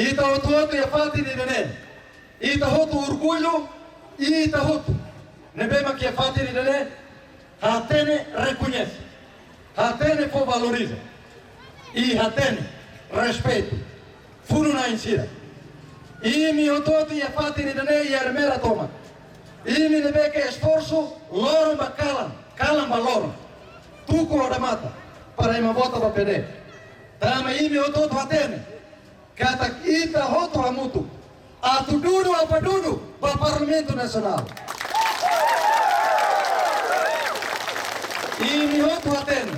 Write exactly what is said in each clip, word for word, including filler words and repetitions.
Ita hotu-hotu iha fatin ida-ne'e, ita hotu orgullu, ita hotu ne'ebé mak iha fatin ida-ne'e, hatene rekoñese, hatene fó valoriza, i hatene respeitu funu-na'in sira. Imi hotu-hotu iha fatin ida-ne'e iha Ermera tomak. Imi ne'ebé ke esforsu loron ba kalan, kalan ba loron, tuku odamatan, para ema vota ba P D. Tanba imi hotu-hotu hatene katak ita hotu hamutuk atu dudu Apá Dudu ba Parlamentu Nasionál. Imi hotu hatene,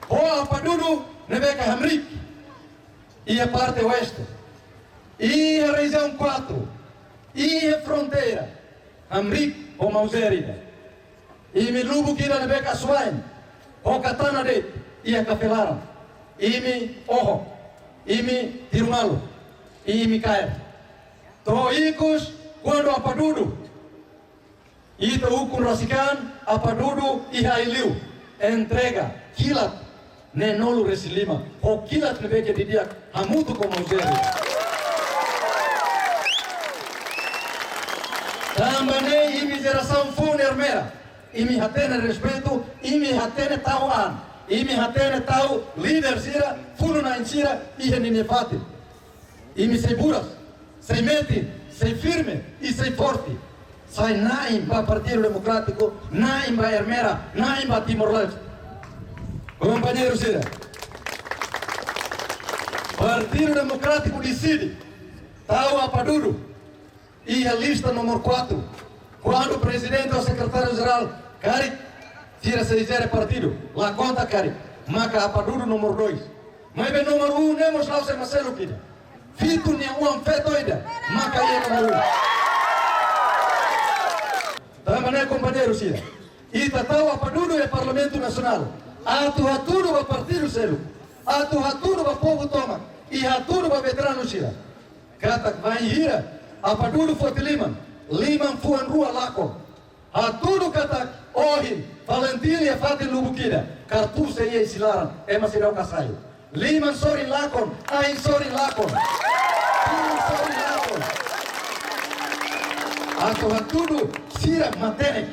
ho Apá Dudu ne'ebé ke hamriik iha parte oeste, iha rejiaun kuatru, iha fronteira, hamriik ho Mauser ida. Imi lubuk ida ne'ebé ke asuwa'in, ho katana de'it iha kafé laran. Imi oho, imi tiru malu, imi kaer. To'o ikus, kuandu Apá Dudu, ita ukun rasik an, Apá Dudu iha ai-li'ur, entrega kilat neenulu resin lima, ho kilat ne'ebé ke didi'ak hamutuk ho Mauser. Tanba ne'e imi jerasaun foun Ermera, imi hatene respeitu, imi hatene tau an, imi hatene tau líder sira, funu-na'in sira iha ninia fatin. Imi sei buras, sei metin, sei firme i sei forte. Sai na'in ba Partidu Demokrátiku, na'in ba Ermera, na'in ba Timor-Leste. Kompañeiru sira, Partidu Demokrátiku deside tau Apá Dudu iha lista númeru kuatru. Kuandu prezidente ou sekretáriu-jerál karik, sira sei jere partidu, la konta karik, maka Apá Dudu númeru dois. Maibé númeru um ne'e mós la'ós ema seluk ida. Fitu nia oan feto ida maka iha númeru um. Tanba ne'e, kompañeiru sira, ita tau Apá Dudu iha Parlamentu Nasionál atu hatudu ba partidu seluk, atu hatudu ba povu tomak, i hatudu ba veteranu sira katak bainhira Apá Dudu foti liman, liman fuan rua lakon. Hatudu katak ohin Falintil iha fatin lubuk ida, Kartu sei iha ai-laran, ema seidauk hasai. Liman sorin lakon, ain sorin lakon, funu sorin lakon. Atu hatudu sira matenek,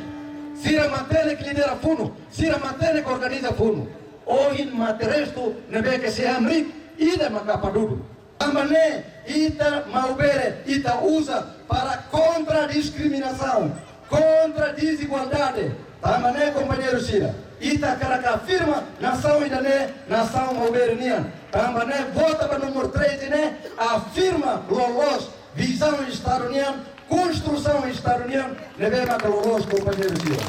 sira matenek lidera funu, sira matenek organiza funu. Ohin mate restu ne'ebé ke sei hamriik ida maka Apá Dudu. Tanba ne'e ita Maubere, ita uza para kontra diskriminasaun, kontra dezigualdade. Tanba ne'e, kompañeiru sira, ita hakarak afirma nasaun ida-ne'e, nasaun Maubere nian. Tanba ne'e, vota ba númeru treze ne'e afirma loloos vizaun Estadu nian, konstrusaun Estadu nian, ne'ebé maka loloos, kompañeiru sira.